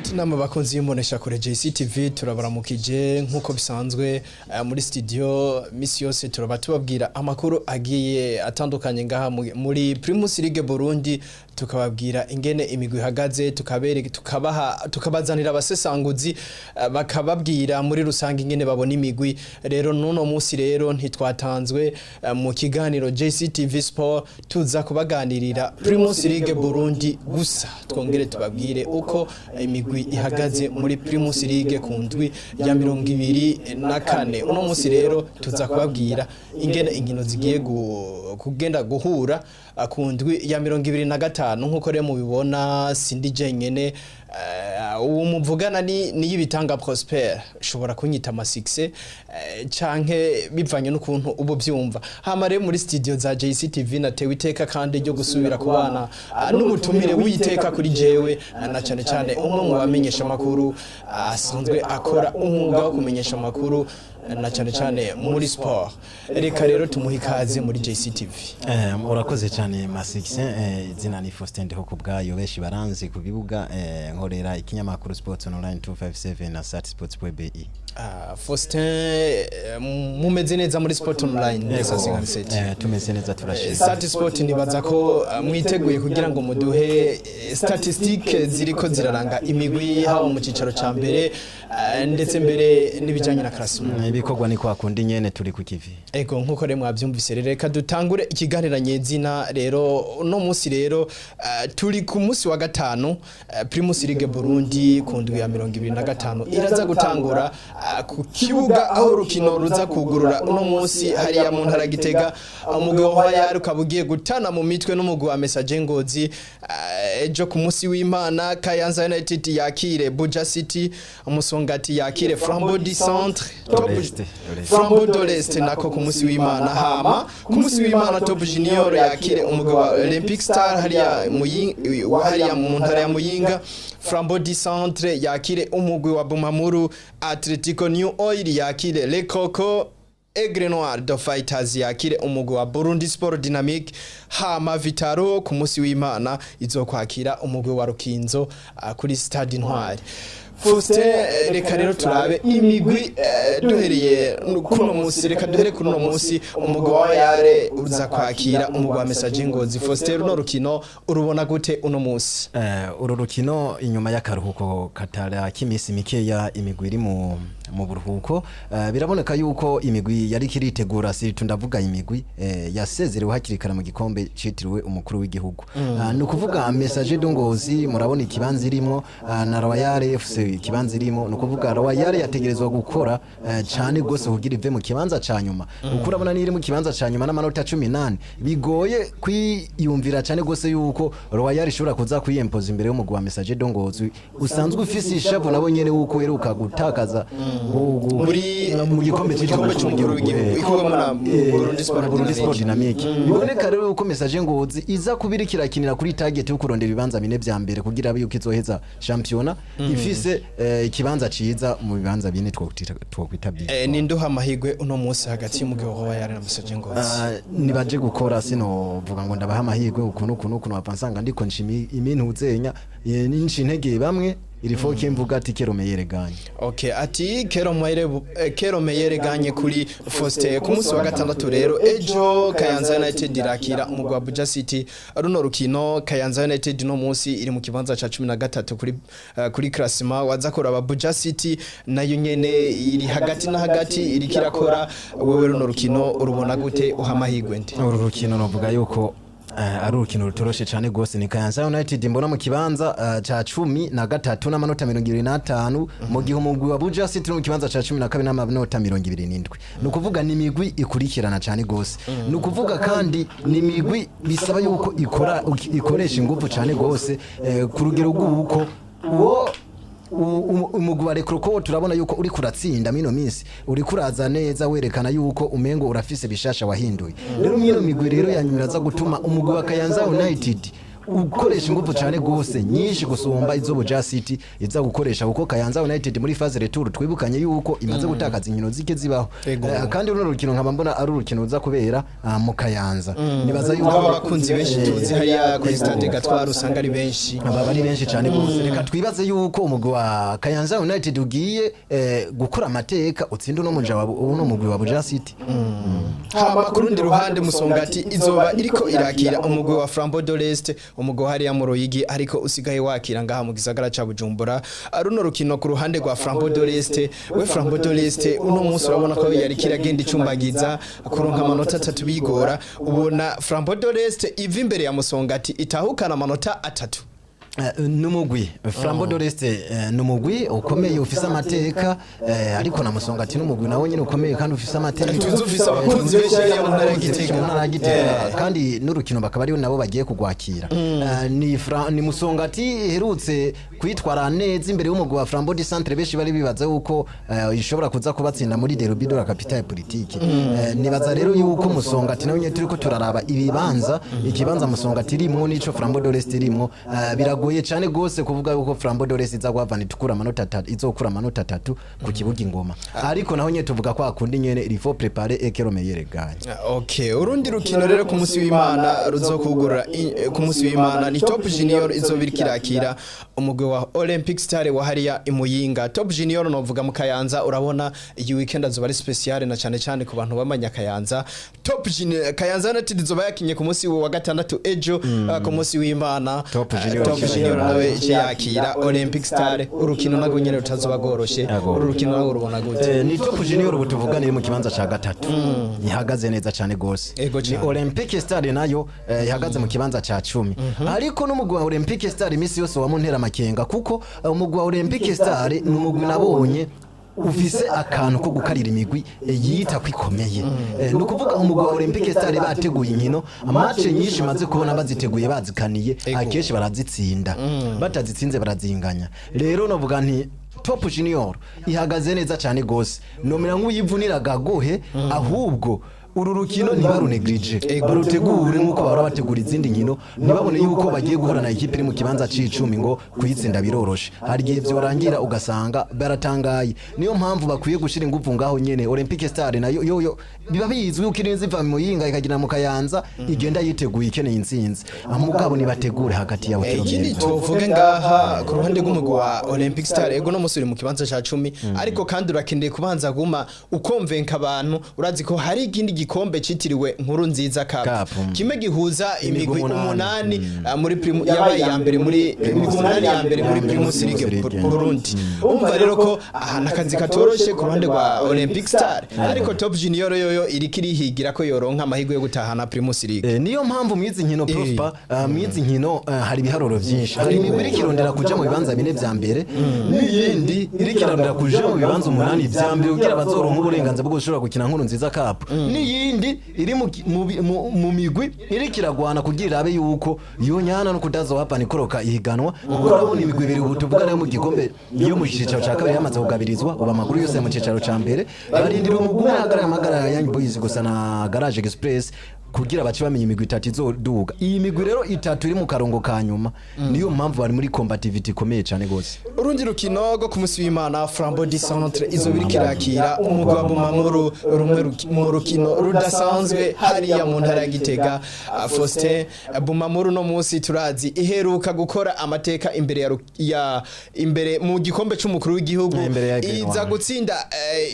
Inshuti nama bakunzi y'imbonesha kure JCTV, turabaramukije nk'uko bisanzwe. Muri studio misi yose turaba tubabwira amakuru agiye atandukanye ngaha muri Primus League Burundi, tukababwira ingene imigwi ihagaze, tukabereka, tukabaha, tukabazanira abasesanguzi, bakababwira muri rusange ingene babona imigwi. Rero nuno munsi rero ntitwatanzwe, mu kiganiro JCTV Sport tuza kubaganirira Primus League Burundi gusa, twongere tubabwire uko imigwi ihagaze muri Primus League ku ndwi ya 24. Uno munsi rero tuza kubabwira ingene inkino zigiye kugenda guhura ku ndwi ya 25. Nkuko rero mubibona, sindi jenyene. Uwo muvugana ni Niyibitanga Prosper, ushobora kunyita ama 6 canke bivanye n'ukuntu ubu byumva. Hama rero muri studio za JCTV natewe iteka kandi ryo gusubira kubana n'umutumire w'iteka kuri jewe, na cyane cyane umwe mu bamenyesha amakuru, asanzwe akora umwuga wo kumenyesha amakuru, na cyane cyane muri sport. Reka rero tumuhe ikaze muri JCTV. Urakoze cyane Masix. Izina ni Faustin Ndiho kubwayo, benshi baranzi ku bibuga. Nkorera ikinyamakuru Sports Online 257 na Sat Sports BI. Faustin, mumeze neza muri Sport Online 257? Tumeze neza, turashima. Sat Sport, nibaza ko mwiteguye kugira ngo muduhe statistique ziriko ziraranga imigwi, haba mu cicaro ca mbere, ndetse mbere n'ibijanye na classement. Ibikorwa ni kwa kundi nyene, turi ku kivi. Ego, nkuko rero mwavyumvise rero, reka dutangure ikiganiro nyezina. Rero uno munsi rero turi ku munsi wa gatanu. Primus League Burundi ku ndwi ya 25 iraza gutangura ku kibuga aho urukino ruza kugurura uno munsi hariya mu ntara ya Gitega. Umugwi wa Royal ukaba ugiye gutana mu mitwe n'umugwi wa Messager Ngozi. Ejo ku munsi w'Imana, Kayanza United yakire Buja City, Umusongati yakire Flambeau du Centre, De l'Est, de l'Est. Flambeau de l'Est nako ku munsi w'Imana. Hama ku munsi w'Imana, Top Junior yakire umugwi wa Olympic Star hariya mu ntara ya Muyinga, Flambeau du Centre yakire umugwi wa Bumamuru, Atletico New Oil yakire Le Coco, Aigle Noir de Fighters yakire umugwi wa Burundi Sport Dynamic. Hama Vitaro ku munsi w'Imana izokwakira umugwi wa Rukinzo kuri Stade Intwari. Faustin, reka rero turabe imigwi, duhereye kuno munsi. Reka duhere kuri uno munsi, umugwi wa Yare uza kwakira umugwi wa Messager Ngozi. Faustin, runo rukino urubona gute uno munsi? Uru rukino, inyuma y'akaruhuko katara k'imisi mikeya, imigwi iri mu buruhuko, biraboneka yuko imigwi yari kiritegura, surtout ndavuga imigwi yasezerewe hakiri kare mu gikombe citiriwe umukuru w'igihugu. Ni ukuvuga Messager de Ngozi, murabona ikibanza irimo, na Royal FC ikibanza irimo. Ni ukuvuga Royal yategerezwa gukora cane gose kugira ive mu kibanza ca nyuma, kuko urabona niri mu kibanza ca nyuma n'amanota 18. Bigoye kwiyumvira cane gose yuko Royal ishobora kuza kwiyempoza imbere y'umugwi wa Messager de Ngozi usanzwe ufise ishavu nabo nyene wuko uheruka gutakaza mu gikombe gikombe c'umukuru w'igihugu ikorwamo na Burundi Sport Burundi Sport Dynamic. Dynamic. Biboneka rero yuko Messager Ngozi iza kubiri kirakinira kuri target yo kurondera ibibanza bine vya mbere, kugira abe yuko izoheza championnat ifise ikibanza ciza mu bibanza bine twokwita big. Ninduha amahirwe uno munsi hagati y'umugwi wa Royal na Messager Ngozi? Nibaje gukora, sinovuga ngo ndabaha amahirwe ukuntu ukuntu ukuntu, wapfa nsanga ndiko nshimi imintu zenya ninshi intege bamwe. Il faut que mvuga ati que le meilleur gagne. Okay, ati que le meilleur gagne kuri Faustin. Ku munsi wa gatandatu rero, ejo, Kayanza United irakira umugwi wa Buja City. Runo rukino, Kayanza United no munsi iri mu kibanza ca 13 kuri classement. Waza kuraba Buja City nayo nyene iri hagati na hagati, iri kirakora. Wewe runo rukino urubona gute? Uha amahirwe nde? Uru rukino novuga yuko ari urukino rutoroshe cyane gose. Ni Kayanza United mbona mu kibanza ca 13 n'amanota 25, mu gihe umugwi wa Buja City uri mu kibanza ca 12 n'amanota 27. Ni ukuvuga ni imigwi ikurikirana cyane gose. Ni ukuvuga kandi ni imigwi bisaba yuko ikora, ikoresha ingufu cyane gose, ku rugero rw'uko uwo umugwi wa Rekroko turabona yuko uri kuratsinda mino minsi, uri kuraza neza, werekana yuko umengo urafise bishasha wahinduye. Rero mwino migwi rero yanyuma iraza gutuma umugwi wa Kayanza United ukoresha ingufu cyane gose nyinshi gusumba izo Buja City iza gukoresha, kuko Kayanza United muri phase retour twibukanye yuko imaze gutakaza inkino zike zibaho. Kandi runo rukino nkaba mbona ari urukino ruza kubera mu Kayanza. Nibaza yuko aba bakunzi benshi tuzi hariya kuri stade Gatwaro usanga ari benshi. Aba ari benshi cyane gose. Reka twibaze yuko umugwi wa Kayanza United ugiye gukora amateka utsinda uno muja wa uno mugwi wa Buja City. Hama ku rundi ruhande, Musongati izoba iriko irakira umugwi wa Flambeau de l'Est, umugwi hariya mu Ruyigi ariko usigaye wakira ngaha mu gisagara ca Bujumbura. Runo rukino ku ruhande rwa Flambeau de l'Est, we Flambeau de l'Est uno munsi urabona ko yari kiragenda icumbagiza, kuronka amanota 3 bigora. Ubona Flambeau de l'Est iva imbere ya Musongati itahukana amanota 3. Numugwi Flambeau de l'Est numugwi ukomeye ufise amateka, ariko na Musongati numugwi nawe nyine ukomeye kandi ufise amateka. Tuzi ufise abakunzi benshi hariya mu ntara ya Gitega. Mu ntara ya Gitega, kandi n'urukino bakaba ariyo nabo bagiye kugwakira. Ni Musongati iherutse kwitwara neza imbere y'umugwi wa Flambeau du Centre, benshi bari bibaza yuko ishobora kuza kubatsinda muri derby de la capitale politique. Nibaza rero yuko Musongati nawe nyine turiko turaraba ibibanza, ikibanza Musongati irimwo n'ico Flambeau de l'Est irimwo, biragoye cyane gose kuvuga yuko Flambeau de l'Est iza guhavana itukura amanota 3, izokura amanota 3 ku kibuga Ingoma. Ariko naho nyene tuvuga ko akundi nyene il faut préparer et que le meilleur gagne. Okay, urundi rukino rero ku munsi w'Imana ruzokugurura ku munsi w'Imana ni Top Junior izoba iriko irakira umugwi wa Olympic Star wa hariya i Muyinga. Top Junior novuga mu Kayanza, urabona iyi weekend azoba ari special na cyane cyane ku bantu bamanya Kayanza. Top Junior Kayanza United izoba yakinye ku munsi wa gatandatu ejo, ku munsi w'Imana Top Junior Top Junior nawe ice yakira Olympic Star, urukino nago nyene rutazoba rworoshe. Uru rukino nago rubona gute? Ni Top Junior ubu tuvugana iri mu kibanza ca 3, ihagaze neza cyane gose. Ego Ni cane. Olympic Star nayo ihagaze mu kibanza ca 10, ariko n'umugwi wa Olympic Star imisi yose wamuntera amakenga, kuko umugwi wa Olympic Star ni umugwi nabonye ufise akantu ko gukarira imigwi yita kwikomeye. Ni ukuvuga umugwi wa Olympic Star bateguye inkino, match nyinshi maze kubona baziteguye bazikaniye, akenshi barazitsinda, batazitsinze barazinganya. Rero novuga nti Top Junior ihagaze neza cyane gose, nomera nk'uyivunira gagohe, ahubwo uru rukino ntibarunegirije, barutegure nk'uko bahora bategura izindi nkino. Ntibabone yuko bagiye guhura na ikipe iri mu kibanza c'icumi ngo kuyitsinda biroroshe. Hari igihe vyorangira ugasanga baratangaye. Niyo mpamvu bakwiye gushira ingufu ngaho nyene. Olympic Star nayo yoyo biba bizwi yuko irinze iva mu Muyinga ikagera mu Kayanza igenda yiteguye ikeneye intsinzi. Amugabo nibategure hagati yabo. Ikindi tuvuge ngaha ku ruhande rw'umugwi wa Olympic Star, ego no musi uri mu kibanza ca 10, ariko kandi urakeneye kubanza guma ukomvenka abantu. Urazi ko hari ikindi gikombe citiriwe Nkuru Nziza Cup, Cup, kimwe gihuza imigwi 8. 8 muri Primu yabaye ya mbere muri imigwi 8 ya mbere muri Primus League League. Burundi. Umva rero ko aha akazi katoroshe ku ruhande rwa Olympic Star, ariko Top Junior yoyo iriko irihigira ko yoronka amahirwe yo gutahana Primus League. Niyo mpamvu mwizi nkino Prosper, mwizi nkino hari ibiharuro vyinshi. Hari imigwi iriko irondera kuja mu bibanza 4 vya mbere, n'iyindi iriko irondera kuja mu bibanza 8 vya mbere kugira bazoronke uburenganzira bwo gushobora gukina Nkuru Nziza Cup, n'iyindi iri mu migwi iriko iragwana kugira irabe yuko yonyana no kudazohava ikoroka ihiganwa, kuko urabona imigwi ibiri ubu tuvugana yo mu gikombe yo mu cicaro ca kabiri yamaze kugabirizwa. Ubu amakuru yose mu cicaro ca mbere barindira umugwi umwe hagarara amagara ya Young Boys gusa na Garage Express kugira bace bamenya imigwi 3 izoduga. Iyi migwi rero 3 iri mu karongo ka nyuma, niyo mpamvu bari muri combativity ikomeye cyane gose. Urundi rukino rwo ku munsi w'Imana, Flambeau du Centre izoba iriko irakira umugwi wa Bumamuru, rumwe mu rukino rudasanzwe hariya mu ntara ya Gitega. Faustin, Bumamuru no munsi turazi iheruka gukora amateka imbere ya, ya imbere mu gikombe c'umukuru w'igihugu, Imbere ya Green iza One. gutsinda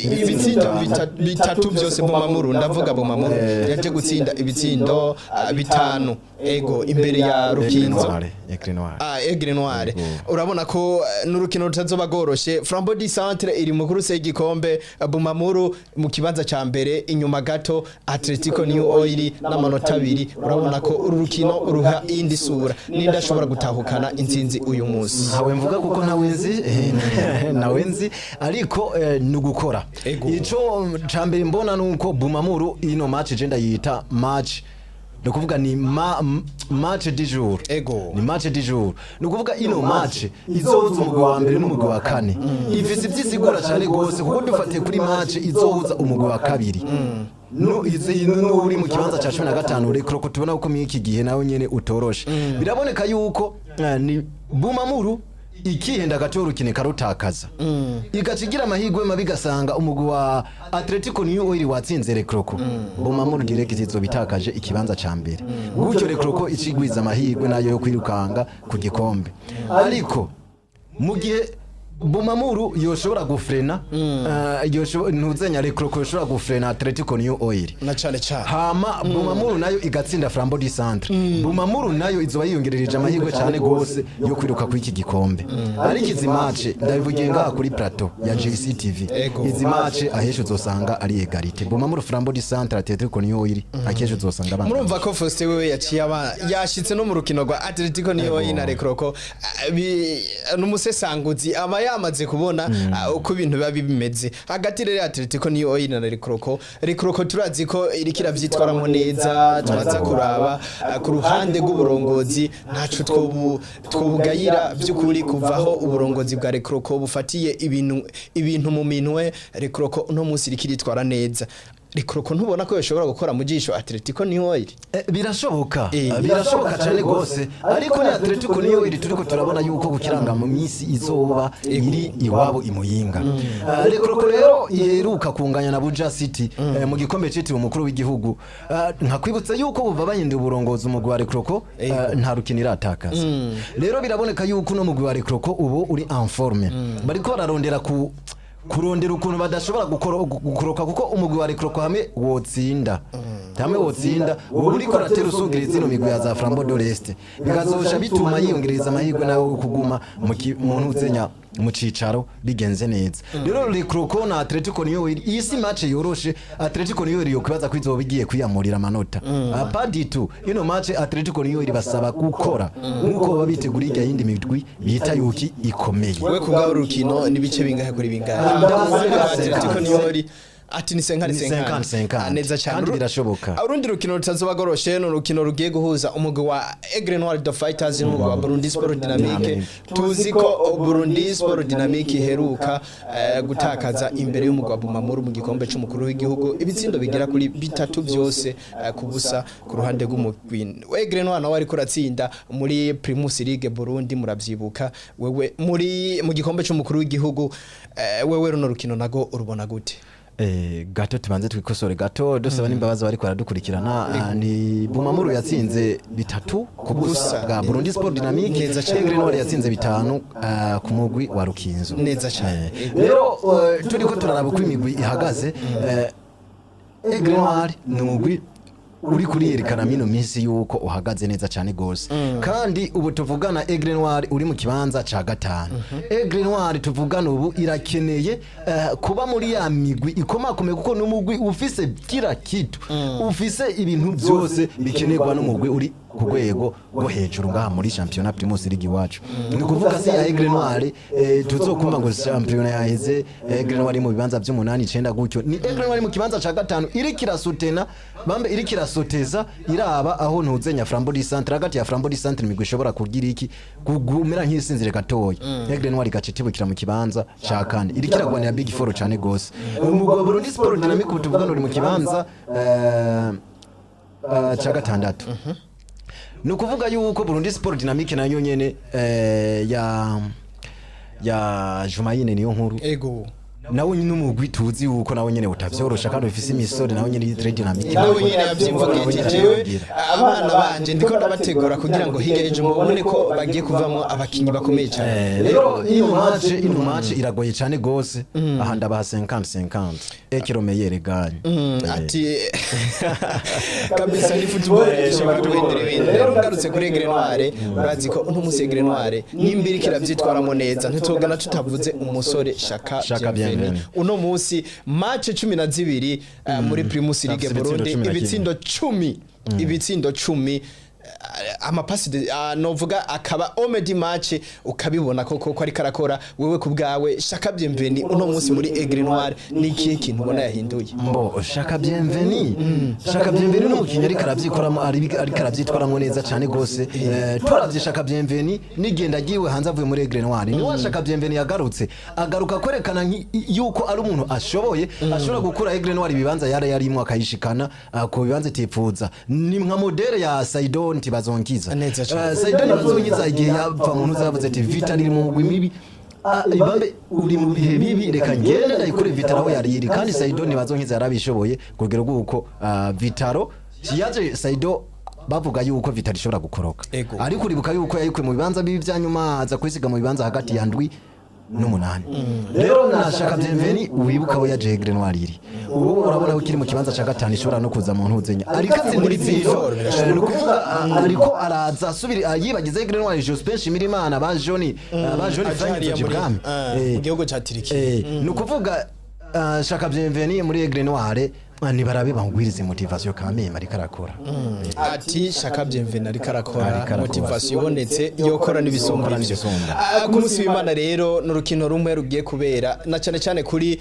ibitsindo 3 byose. Bumamuru, ndavuga Bumamuru yaje gutsinda ibitsindo 5, ego, imbere ya Rukinzo. Aigle Noir. Aigle Noir. Urabona ko n'urukino rutazoba rworoshe. Flambeau du Centre iri mu kuruse y'igikombe, Bumamuru mu kibanza ca mbere, inyuma gato Atletico New Oil n'amanota 2. Urabona ko uru rukino uruha iyindi sura. Ninde ashobora gutahukana intsinzi uyu munsi? Ntawe mvuga kuko ntawe nzi, ntawe nzi, ariko ni ugukora. Ego. Ico ca mbere mbona nuko Bumamuru ino match je ndayita match Ni ukuvuga ni match du jour. Ni match du jour, ni ukuvuga ino match izohuza umugwi wa mbere n'umugwi wa kane ifise ivyisigura cane gose, kuko dufatiye kuri match izohuza umugwi wa kabiri uri mu kibanza ca 15, Rekroko, tubona ko muri iki gihe nawe nyene utoroshe. Biraboneka yuko ni Bumamuru ikihenda gato urukino ikarutakaza, igaca igira amahirwe mabi igasanga umugwi wa Atletico New Oil watsinze Rekroko, Bumamuru direct izoba itakaje ikibanza ca mbere. Gutyo Rekroko icigwiza amahirwe nayo yo kwirukanga ku gikombe. Ariko mu gihe Bumamuru yoshobora gufrena, ntuzenya Rekroko yoshobora gufrena Atletico New Oil, na cane cane, hama Bumamuru nayo igatsinda Flambeau du Centre, Bumamuru nayo izoba yiyongerereje amahirwe cyane gose yo kwiruka kuri iki gikombe. Ariko izi match, ndabivugiye ngaha kuri plateau ya JCTV, izi match ahesha uzosanga ari égalité. Bumamuru, Flambeau du Centre, Atletico New Oil, akesha uzosanga bangana. Murumva ko Faustin wewe yaciye aba yashitse no mu rukino rwa Atletico niyo na Rekroko, n'umusesanguzi aba yamaze kubona uko ibintu biba bimeze hagati. Rero Atletico niyo na Rekroko, Rekroko turazi ko iriko iravyitwaramo neza. Turaza kuraba ku ruhande rw'uburongozi, ntaco twobugayira by'ukuri. Kuvaho uburongozi bwa Rekroko bufatiye ibintu mu minwe, Rekroko uno munsi iriko iritwara neza. Rekroko ntubona ko yoshobora gukora mu jisho Atletico niyo iri? Birashoboka. Birashoboka cyane gose, ariko ni Atletico niyo iri turiko turabona yuko gukiranga mu minsi izoba iri iwabo imuyinga. Rekroko rero iheruka kunganya na Buja City mu gikombe citiriwe umukuru w'igihugu. Nkakwibutsa yuko buva bahinduye uburongozi, umugwi wa Rekroko nta rukino iratakaza. Rero biraboneka yuko uno mugwi wa Rekroko ubu uri en forme, bariko bararondera kurondera ukuntu badashobora gukoroka, kuko umugwi wa Rekroko hamwe wotsinda ubu uriko uratera usugiriza zino migwi ya za Flambeau de l'Est, bikazosha bituma yiyongereza amahirwe nawe yo kuguma mu ntuzenya mu cicaro bigenze neza. Rero Rekroko na Atletico niyo iri, iyi si match yoroshe. Atletico niyo iri yokwibaza ko izoba igiye kwiyamurira amanota, pas du tout. Ino match Atletico niyo iri basaba gukora nkuko baba bitegura irya yindi migwi bita yuki ikomeye. Wewe kubwawe urukino n'ibice bingahe kuri bingahe? Ndavuga Atletico niyo iri ati ni 50. Ni 50, 50. Ah, neza cyane. Kandi birashoboka. Urundi rukino rutazoba rworoshe ni urukino rugiye guhuza umugwi wa Aigle Noir the Fighters n'umugwi wa Burundi Sport Dynamique. Dynamique. Tuzi ko Burundi Sport Dynamique iheruka gutakaza imbere y'umugwi wa Bumamuru mu gikombe c'umukuru w'igihugu ibitsindo bigera kuri bitatu byose ku busa ku ruhande rw'umugwi Aigle Noir, nawe ariko uratsinda muri Primus League Burundi, muravyibuka. Wewe mu gikombe c'umukuru w'igihugu, wewe runo rukino nago urubona gute? Gato tubanze twikosore gato, dusaba n'imbabazi bariko baradukurikirana. Ni Bumamuru yatsinze 3-0 Busa. bwa Burundi Sport Dynamique. Neza cane. Aigle Noir yatsinze 5 ku mugwi wa Rukinzo. Neza cane. Rero turiko turaraba uko imigwi ihagaze, Aigle Noir ni umugwi uri kuriyerekana mino minsi yuko uhagaze neza cyane gose, kandi ubu tuvugana Aigle Noir uri mu kibanza ca gatanu. Aigle Noir tuvugana ubu irakeneye kuba muri ya migwi ikomakomeye, kuko n'umugwi ufise kira kitu, ufise ibintu byose bikenerwa n'umugwi uri ku rwego rwo hejuru ngaha muri championnat Primus League iwacu. Ni ukuvuga si ya Aigle Noir tuzokumva ngo championnat yaheze Aigle Noir mu bibanza by'umunani, icenda gutyo. Ni Aigle Noir mu kibanza ca gatanu iriko irasutena bambe, iriko irasoteza iraba aho ntuzenya Flambeau du Centre, hagati ya Flambeau du Centre imigwi ishobora kugira iki kugumira nk'isinzire gatoya, Aigle Noir igaca itibukira mu kibanza ca kane, iriko iragwanira Big Four cane gose. Umugwi wa Burundi Sport Dynamique ubu tuvugana uri mu kibanza ca gatandatu. Ni ukuvuga yuko Burundi Sport Dynamique nayo nyene ya Jumayine niyo nkuru, nawe nyine umugwi tuzi yuko nawe nyene utavyorosha kandi ufise imisore nawe nyene très dynamique. Nawe nyine yavyivugiye ati: "Jewe abana banje ndiko ndabategura kugira ngo hirya y'ejo mubone ko bagiye kuvamwo abakinyi bakomeye cyane." Rero ino match iragoye cyane gose. Aha ndabaha 50 50, et que le meilleur gagne. Ati kabisa ni football ishobora guhindura ibintu. Rero ngarutse kuri Aigle Noir, urazi ko uno munsi Aigle Noir nimba iriko iravyitwaramo neza, ntitugana tutavuze umusore Shaka Shaka Bienvenu. Bienvenu. Uno munsi match 12 muri Primus League Afise ibitsindo Burundi, 11. ibitsindo 10, ibitsindo 10. Amapasi novuga akaba homme du match, ukabibona koko ko ariko arakora. Wewe ku bwawe, Shaka Bienvenu uno munsi muri Aigle Noir, ni ikihe kintu ubona yahinduye? Mbo Shaka Bienvenu, Shaka Bienvenu ni umukinnyi ariko arabyikoramo, ariko arabyitwaramo neza cyane gose. Turavye Shaka Bienvenu nigenda agiwe hanze avuye muri Aigle Noir, ni wa Shaka Bienvenu yagarutse, agaruka kwerekana yuko ari umuntu ashoboye, ashobora gukura Aigle Noir ibibanza yari yarimwo akayishikana ku bibanza itipfuza. Ni nka modèle ya Saido Ntibazonkiza. Neza cane. Saido Ntibazonkiza igihe yava mu ntuza yavuze ati: "Vita iri mu mugwi mibi. Ibambe uri mu bihe bibi, reka ngende ndayikure Vital'O aho yari iri." Kandi Saido Ntibazonkiza yarabishoboye ku rugero rw'uko Vital'O yaje, Saido bavuga yuko Vital'O ishobora gukoroka. Ariko uribuka yuko yayikuye mu bibanza bibi vya nyuma, aza kwisiga mu bibanza hagati ya 7 n'umunani. Rero nashaka Bienvenu, wibuka aho yaje Aigle Noir iri, ubu urabona ko kiri mu kibanza ca gatanu, ishobora no kuza mu ntuzenya, ariko atsinda ibitsindo. Ni ukuvuga ariko araza asubira, yibagize Aigle Noir Jospin Shimirimana, ba Johnny, ba Johnny Aje Frank hariya muri Jibwami. Mu gihugu ca Turikiya. Ni ukuvuga Shaka Bienvenu muri Aigle Noir, nibarabe bamugwirize motivation kameme, ariko arakora. Ati Shaka Bienvenu ariko arakora. Ariko arakora. Motivation ibonetse yokora n'ibisumba Yokora ivyo. n'ibisumba. Ku munsi w'Imana rero ni urukino rumwe rugiye kubera na cyane cyane kuri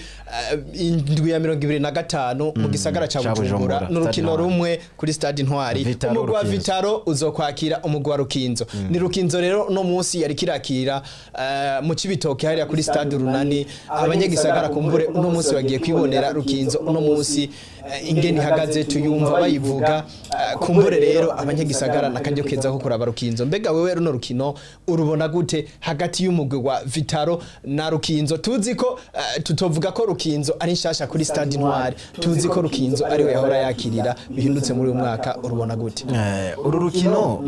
indwi ya 25 mu gisagara ca ca Bujumbura. Bujumbura, Ni urukino Stade rumwe kuri Stade Intwari. Vital'O, Umugwi wa Rukinzo. Vital'O uzokwakira umugwi wa Rukinzo. Ni Rukinzo rero no munsi yari kirakira mu Cibitoke hariya kuri Stade Runani. Abanyagisagara kumbure uno munsi bagiye kwibonera Rukinzo uno munsi ingene ihagaze, tuyumva bayivuga. Kumbure rero abanyagisagara nakaryo keza ko kuraba Rukinzo. Mbega wewe runo rukino urubona gute hagati y'umugwi wa Vital'O na Rukinzo? Tuzi ko tutovuga ko Rukinzo ari nshasha kuri Stade Intwari, tuzi ko Rukinzo ariwe yahora yakirira, bihindutse muri uyu mwaka. Urubona gute? Uru rukino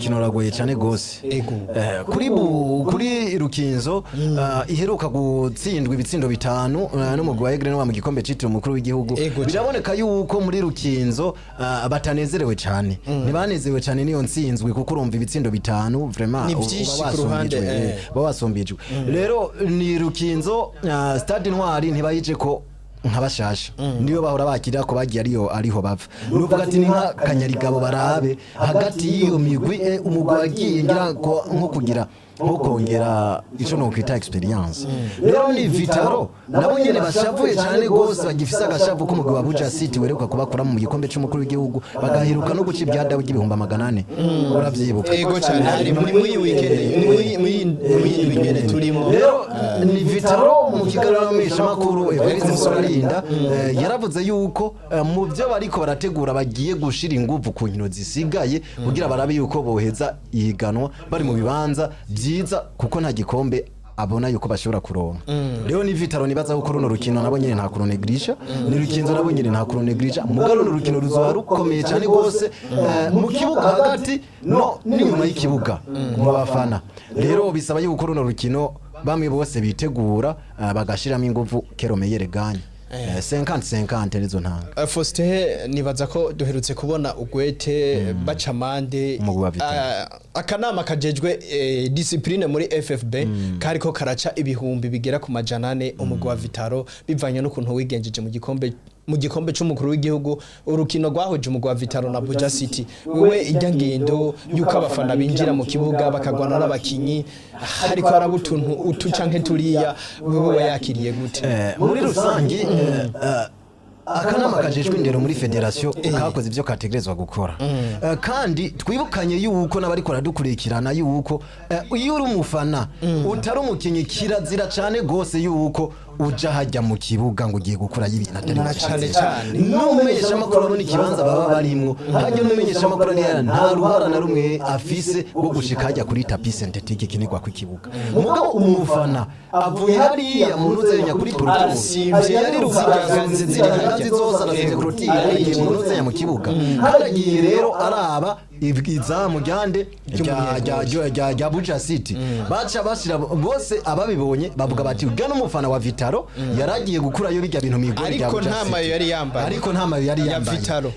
ruragoye cyane gose. Kuri Rukinzo iheruka gutsindwa ibitsindo 5 n'umugwi wa Aigle Noir mu gikombe citiriwe umukuru w'igihugu. Ego. Biraboneka yuko muri Rukinzo batanezerewe cyane, ntibanezerewe cyane niyo ntsinzwi, kuko urumva ibitsindo 5 vraiment Ni uba vyinshi ku ruhande, wasumbijwe, uba wasumbijwe. Rero ni Rukinzo, Stade Intwari ntibayije ko nk'abashasha, niyo bahora bakira ko bagiye ariyo ariho bava. Nuvuga ati ni nka kanyarigabo, barabe hagati y'iyo migwi, umugwi wagiye ngira ko nko kugira nko kongera ico no kwita expérience. Rero ni Vital'O nabo nyene bashavuye cyane gose, bagifise agashavu k'umugwi wa Buja City weruka kubakura mu gikombe c'umukuru w'igihugu, bagaheruka no guca ibyadabu ry'ibihumbi 400, uravyibuka? Ego cyane, hari muri iyi weekend, ni muri iyi weekend turimo. Rero ni Vital'O mu kiganiro makuru Evariste Musorarinda yaravuze yuko mu byo bariko barategura bagiye gushira inguvu ku nkino zisigaye kugira barabe yuko boheza ihiganwa bari mu bibanza byiza, kuko nta gikombe abona yuko bashobora kuronka. Rero ni Vital'O nibaza yuko runo rukino nabo nyene nta kurunegirisha, ni Rukinzo nabo nyene nta kurunegirisha, muga runo rukino ruzoba rukomeye cyane gose mu kibuga hagati no n'inyuma y'ikibuga mu bafana. Rero bisaba yuko runo rukino bamwe bose bitegura, bagashiramo inguvu, que le meilleur gagne. 50-50 nizo ntanga. Faustin, nibaza ko duherutse kubona ugwete baca amande Umugwi wa Vital'O. Akanama kajejwe discipline muri FFB kariko karaca ibihumbi bigera ku 400 umugwi wa Vital'O, bivanye n'ukuntu wigenjeje mu gikombe c'umukuru w'igihugu, urukino rwahuje umugwi wa Vital'O na Buja City. Wewe ijya ngendo yuko abafana binjira mu kibuga bakagwana n'abakinyi, hariko haraba utuntu utu canke turiya, wewe wayakiriye gute? Muri rusangi akanama kajejwe indero muri fédération kakoze ivyo kategerezwa gukora. Kandi twibukanye yuko n'abariko baradukurikirana yuko iyo uri umufana utari umukinyi, kirazira cane gose yuko uja hajya mu kibuga ngo ugiye gukora ibintu atari Na cane cane. N'umumenyeshamakuru abona ikibanza baba barimwo hajya, n'umumenyeshamakuru ari hariya nta ruhara na rumwe afise rwo gushika hajya kuri tapis synthétique ikinirwa ku kibuga. Mugabo umufana avuye hariya mu ntuzenya kuri pelouse, Arasimvye, yari ruzigaganze ziri zose, arasimvye clôture, agiye mu ntuzenya mu kibuga, kandi agiye rero araba izamu ryande rya Buja City. Baca bashira bose ababibonye bavuga bati ugana umufana wa Vital'O yaragiye gukurayo bijya bintu migori rya Ariko Buja nta City. mayo yari yambaye. Ariko nta mayo yari Ya yambaye. Vital'O.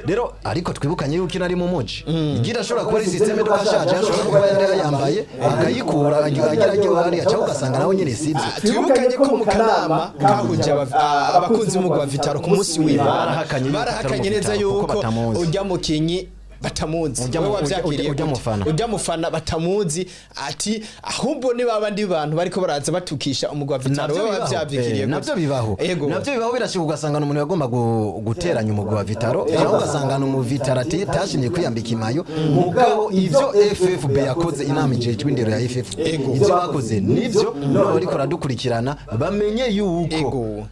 Rero ariko twibukanye yuko inari mu muji igira ashobora kuba ari système de kashaje, ashobora kuba yari yambaye akayikura agira agiye hariya, cyangwa ugasanga nawe nyene sibyo. Twibukanye ko mu kanama kahuje abakunzi b'umugwi wa Vital'O ku munsi w'Imana Barahakanye yuko barahakanye atari neza Vital'O kuko yuko batamuzi. ujya mukinyi. Batamuzi. Ujya Wewe wavyakiriye ujya gute? mufana. Ujya mufana batamuzi, ati ahubwo ni babandi bantu bariko baraza batukisha umugwi wa Vitaro. Navyo Wewe bibaho. wavyakiriye gute? Navyo bibaho. Ego. Navyo bibaho, birashika ugasanga umuntu yagomba guteranya umugwi wa Vitaro, cyangwa ugasanga ni umuvitaro atashimye kwiyambika imayo. Mugabo ivyo FFB yakoze, inama ijejwe indero ya FFB, ivyo bakoze nivyo nabo bariko baradukurikirana bamenye yuko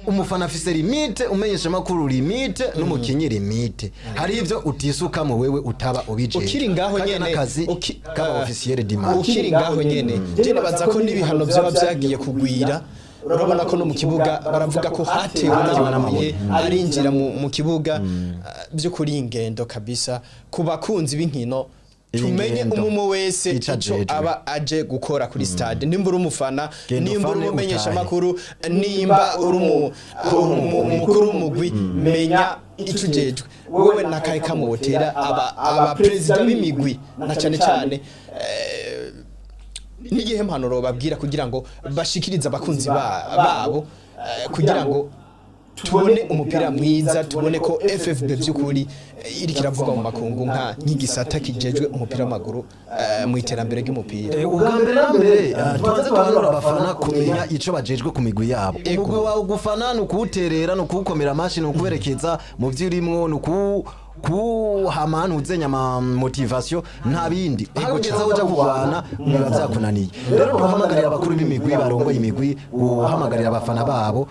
umufana afise limite, umenyesha makuru limite, n'umukinyi limite. Hari ivyo utisukamo wewe utaba ubijejwe. Ukiri ngaho Karya nyene, n'akazi k'aba officiel du match. Ukiri ngaho nyene, je nibaza ko n'ibihano vyoba vyagiye kugwira. Urabona ko no mu kibuga baravuga ko hatewe n'amabuye arinjira mu kibuga. By'ukuri ingendo kabisa ku bakunzi b'inkino, Iyi tumenye ngendo umwe wese ico ico ajejwe. aba aje gukora kuri stade, nimba uri umufana, Genda nimba uri ufane, umumenyesha utahe. makuru, nimba uri umukuru w'umugwi, menya ico ujejwe wewe. Nakahe kamotera aba perezida b'imigwi, na cane cane n'igihe mpanuro babwira kugira ngo bashikirize abakunzi babo, kugira ngo tubone umupira mwiza, tubone ko FFB by'ukuri iriko iravugwa mu makungu nk'igisata kijejwe umupira w'amaguru mu iterambere ry'umupira? Ubwa mbere na mbere, tubanze tuhanura abafana kumenya ico bajejwe ku migwi yabo. Umugwi wawe gufana ni ukuwuterera, ni ukuwukomera amashi, ni ukuwerekeza mu vyo urimwo, ni kuwuhama uzenya ama motivation, nta bindi. Aho ugeze aho uja kurwana biba vyakunaniye. Rero duhamagarira abakuru b'imigwi barongoye imigwi guhamagarira abafana babo,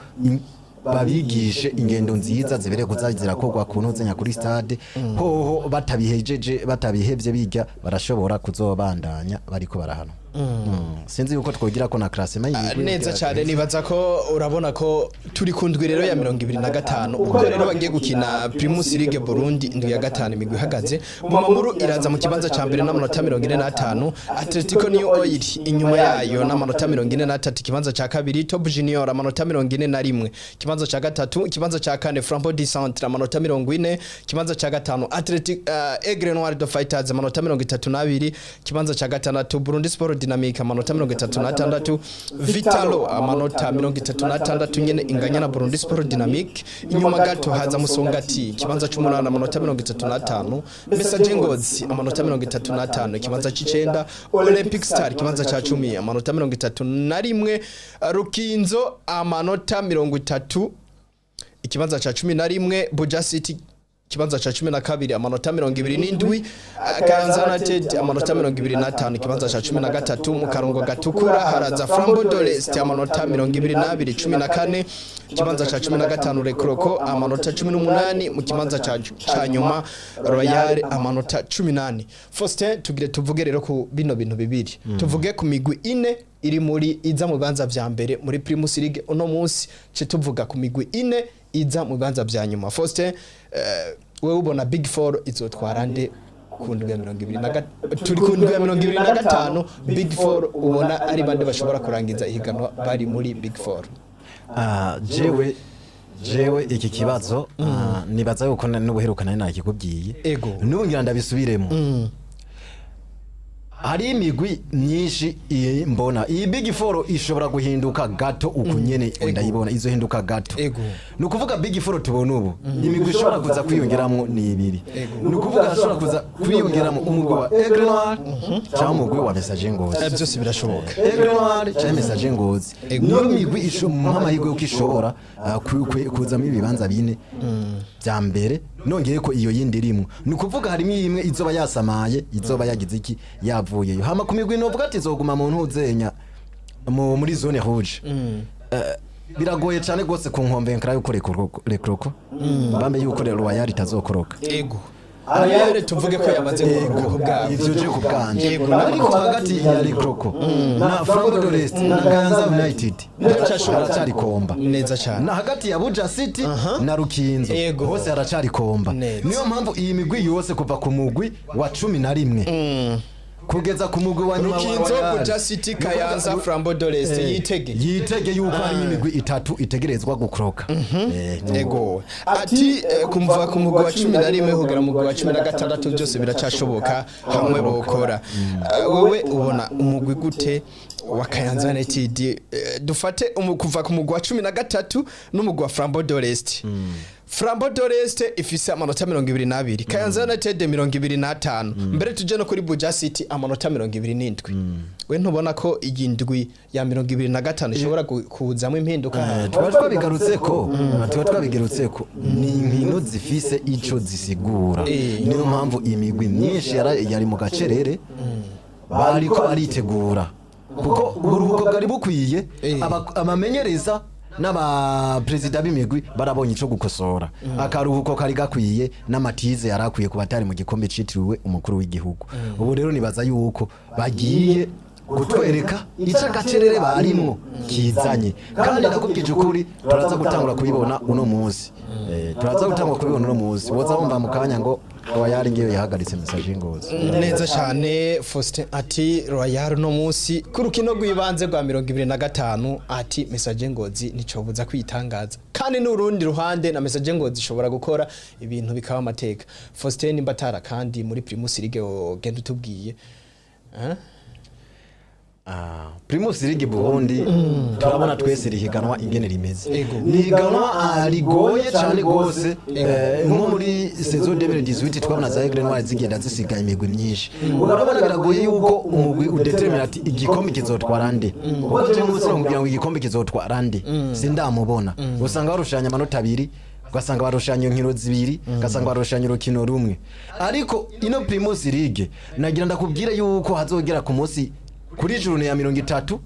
babigishe ingendo nziza zibereye kuza zirakorwa ku ntuzenya kuri stade. Hoho batabihejeje, batabihevye, bijya barashobora kuzobandanya bariko barahano. Sinzi yuko twogira ko na classement y'imigwi. Neza cyane. Nibaza ko urabona ko turi ku ndwi rero ya 25, ubwo rero bagiye gukina Primus League Burundi indwi ya gatanu. Imigwi ihagaze, Bumamuru iraza mu kibanza ca mbere n'amanota 45, Atletico New Oil inyuma yayo n'amanota 43, ikibanza ca kabiri, Top Junior amanota 41, ikibanza ca gatatu. Ikibanza ca kane, Flambeau du Centre amanota 40, ikibanza ca gatanu, Athletic Aigle Noir de Fighters amanota 32, ikibanza ca gatandatu, Burundi Sport Dynamic amanota 36, Vitalo amanota 36 nyene inganya na Burundi Sport Dynamic. Inyuma gato haza Musongati, ikibanza c'umunani, amanota 35, Messager Ngozi amanota 35, ikibanza c'icenda, Olympic Star ikibanza ca 10, amanota 31, Rukinzo amanota 30, ikibanza ca 11, Buja City ikibanza ca 12, amanota 27, Kayanza United amanota 25, ikibanza ca 13. Mu karongo gatukura haraza Flambeau de l'Est amanota 22, 14. Ikibanza ca 15, Rekroko amanota 18. Mu kibanza ca nyuma, Royal amanota 18. Faustin, tugire tuvuge rero ku bino bintu bibiri, tuvuge ku migwi ine iri muri iza mu bibanza vya mbere muri Primus League uno munsi, ce tuvuga ku migwi ine iza mu bibanza vya nyuma. Faustin, wewe ubona Big Four izotwara nde ku ndwi ya mirongo ibiri na turi ku ndwi ya 25? Big Four ubona ari bande bashobora kurangiza ihiganwa bari muri Big Four? Ah, jewe iki kibazo, nibaza yuko n'ubuheruka nari nakikubwiye. N'ubu ngira ndabisubiremo. Hari imigwi myinshi iyi mbona iyi Big Four ishobora guhinduka gato uku nyene. Ndayibona izohinduka gato. Ni ukuvuga Big Four tubona ubu, imigwi ishobora kuza kwiyongeramwo ni ibiri. Ni ukuvuga hashobora kuza kwiyongeramo umugwi wa Aigle Noir cyangwa umugwi wa Messager Ngozi. Byose birashoboka. Aigle Noir cyangwa Messager Ngozi niyo migwi amahirwe yuko ishobora kuzamo ibibanza bine bya mbere. Nongeye ko iyo yindi irimwo, ni ukuvuga harimo imwe izoba yasamaye, izoba yagize iki, yavuyeyo. Hama ku migwi novuga ati izoguma mu ntuzenya muri zone rouge, biragoye cyane rwose ku nkombe yuko Rekroko bambe yuko Royal itazokoroka. Ego, Royal tuvuge ko yamaze gukoroka ku bwabo. Ivyo je ku bwanje. Yego. Ariko hagati ya Rekroko na Flambeau de l'Est na Kayanza United Biracyashoboka. haracari komba. Neza cyane. Na hagati ya Buja City na Rukinzo hose haracari komba. Neza. Niyo mpamvu iyi migwi yose kuva ku mugwi wa 11 kugeza ku mugwi wa nyuma wa Rukinzo, Royal. Buja City, Kayanza, Flambeau de l'Est, yitege. Yitege yuko harimo imigwi itatu itegerezwa gukroka. Ego, ati kumva ku mugwi wa 11 kugera mu mugwi wa 16 byose biracashoboka hamwe bokora. Wewe ubona umugwi gute wa Kayanza United? Dufate kuva ku mugwi wa 13 n'umugwi wa Flambeau de l'Est. Flambeau de l'Est ifise amanota 22, Kayanza United 25, mbere tuje no kuri Buja City, amanota 27. We ntubona ko iyi ndwi ya 25 ishobora kuzamwo impinduka? Tuba twabigarutseko ni inkino zifise ico zisigura. Niyo mpamvu imigwi myinshi yari mu gacerere, bariko baritegura kuko uburuhuko bwari bukwiye. Abamenyereza n'abaperezida b'imigwi barabonye ico gukosora. Akaruhuko kari gakwiye n'amatize yari akwiye ku batari mu gikombe citiriwe umukuru w'igihugu. Ubu rero nibaza yuko bagiye kutwereka ico agacerere barimwo kizanye, kandi ndakubwije ukuri, turaza gutangura kubibona uno munsi. Turaza gutangura kubibona uno munsi, woza wumva mu kanya ngo Royal ngiyo yahagaritse Messager Ngozi. Neza cyane. Faustin ati Royal no munsi ku rukino rw'ibanze rwa 25, ati Messager Ngozi nticobuza kwitangaza, kandi n'urundi ruhande na Messager Ngozi ishobora gukora ibintu bikaba amateka. Faustin Mbatara, kandi muri Primus League genda utubwiye. Eh? Primus League Burundi, turabona twese rihiganwa ingene rimeze. Ego. Ni higanwa rigoye cyane gose. Nko muri saison 2018 twabona za Aigle Noir zigenda zisiga imigwi myinshi. Urabona biragoye yuko umugwi udetermina ati igikombe kizotwara nde, kuko je munsi kugira ngo igikombe kizotwara nde sindamubona. Usanga barushanya amanota abiri, ugasanga barushanya inkino zibiri, ugasanga barushanya urukino rumwe. Ariko ino Primus League nagira ndakubwire yuko hazogera ku munsi kuri journée ya 30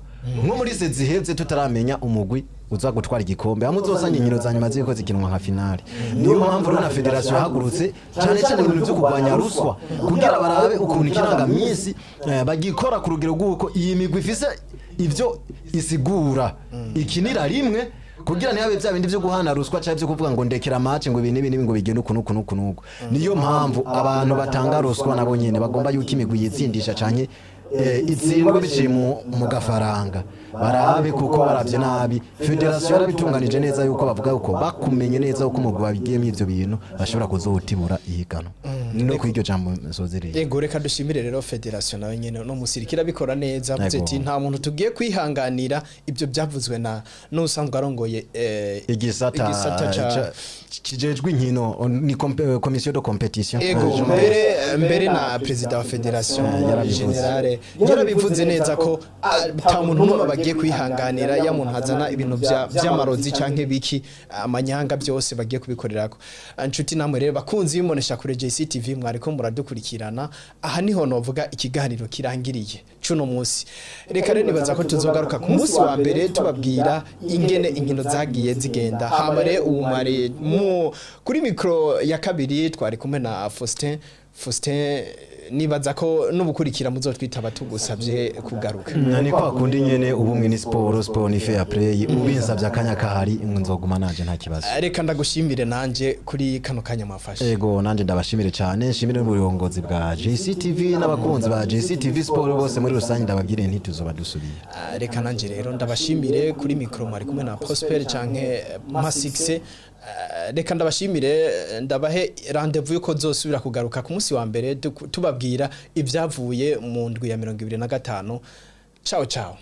nko muri se ziheze tutaramenya umugwi uza gutwara igikombe, hamwe uzosanga inkino za nyuma ziriko zikinwa nka finale. Niyo mpamvu rero na fédération yahagurutse cyane cyane ibintu byo kurwanya ruswa, kugira barabe ukuntu ikirangaminsi bagikora ku rugero rw'uko iyi migwi ifise ivyo isigura ikinira rimwe, kugira ntihabe bya bindi byo guhana ruswa cyangwa byo kuvuga ngo ndekera match, ngo ibi n'ibi n'ibi, ngo bigende uku n'uku n'uku n'uku. Niyo mpamvu abantu batanga ruswa nabo nyene bagomba yuko imigwi yitsindisha canke itsindwa biciye mu gafaranga, barabe, kuko baravye nabi fédération yarabitunganije neza yuko bavuga yuko bakumenye neza uko umugwi wabigiyemo ivyo bintu bashobora kuzowutibura ihiganwa. No kuri iryo jambo nsozereye. Yego, reka dushimire rero fédération nawe nyene no musirikira bikora neza, avuze ati nta muntu tugiye kwihanganira. Ibyo byavuzwe na n'usanzwe arongoye igisata igisata kijejwe inkino ni commission de compétition. Ego. Mbere na président wa fédération Yarabivuze. générale yarabivuze neza ko ata muntu n'umwe bagiye kwihanganira, ya muntu azana ibintu vy'amarozi canke biki amanyanga, byose bagiye kubikorerako. Nshuti namwe rero bakunzi bimonesha kure JCTV mwariko muradukurikirana, aha niho novuga ikiganiro kirangiriye cuno munsi. Reka rero nibaza ko tuzogaruka ku munsi wa mbere tubabwira ingene inkino zagiye zigenda. Hama rero ubu mwari mu kuri micro ya kabiri twari kumwe na Faustin. Faustin, nibaza ko n'ubukurikira muzotwitaba tugusabye kugaruka. Ni kwa kundi nyene, ubumwe ni siporo, siporo ni fair play. Ubinsavye akanya kahari nzoguma naje, nta kibazo. Reka ndagushimire nanje kuri kano kanya mwafashe. Ego, nanje ndabashimire cyane, nshimire n'uburongozi bwa JCTV n'abakunzi ba JCTV Sport bose muri rusange, ndababwire ntituzoba dusubiye. Reka nanje rero ndabashimire. Kuri micro mwari kumwe na Prosper canke Masixe. Reka ndabashimire, ndabahe rendez-vous yuko zosubira kugaruka ku munsi wa mbere tubabwira ibyavuye mu ndwi ya 25. Ciao ciao.